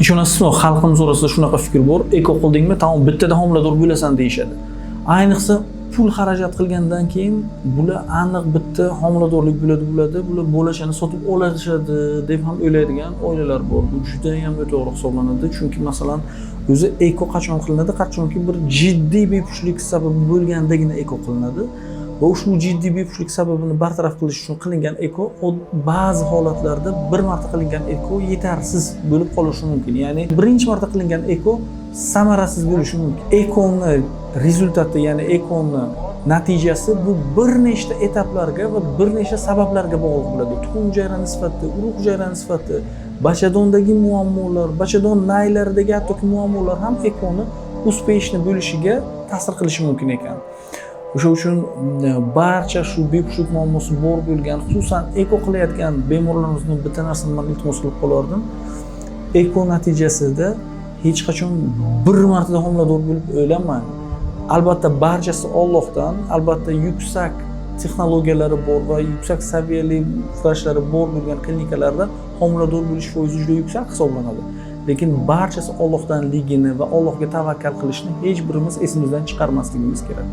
Ishonasizmi, xalqimiz orasida shunaqa fikr bor: eko qildingmi, tamom, bittada homilador bo'lasan, deyishadi. Ayniqsa pul xarajat qilgandan keyin bular aniq bitta homiladorlik bo'ladi, bular bo'lashani sotib olishadi, deb ham o'ylaydigan oilalar bor. Bu judayam noto'g'ri hisoblanadi, chunki, masalan, o'zi eko qachon qilinadi? Qachonki bir jiddiy bepushtlik sababi bo'lgandagina eko qilinadi va ushbu jiddiy bepushtlik sababini bartaraf qilish uchun qilingan eko ba'zi holatlarda bir marta qilingan eko yetarsiz bo'lib qolishi mumkin, ya'ni birinchi marta qilingan eko samarasiz bo'lishi mumkin. Ekoni результат i, ya'ni ekoni natijasi bu bir nechta etaplarga va bir nechta sabablarga bog'liq bo'ladi: tuxum hujayrani sifati, urug' hujayrani sifati, bachadondagi muammolar, bachadon naylaridagi hattoki muammolar ham ekoni успешный bo'lishiga ta'sir qilishi mumkin ekan. O'sha uchun barcha shu bepushtlik muammosi bor bo'lgan, xususan eko qilayotgan bemorlarimizni bitta narsani man iltimos qilib qolardim: eko natijasida hech qachon bir martada homilador bo'lib o'ylamang. Albatta, barchasi Ollohdan. Albatta, yuksak texnologiyalari bor va yuksak saviyali vrachlari bor bo'lgan klinikalarda homilador bo'lish foizi juda yuksak hisoblanadi, lekin barchasi Ollohdanligini va Allohga tavakkal qilishni hech birimiz esimizdan chiqarmasligimiz kerak.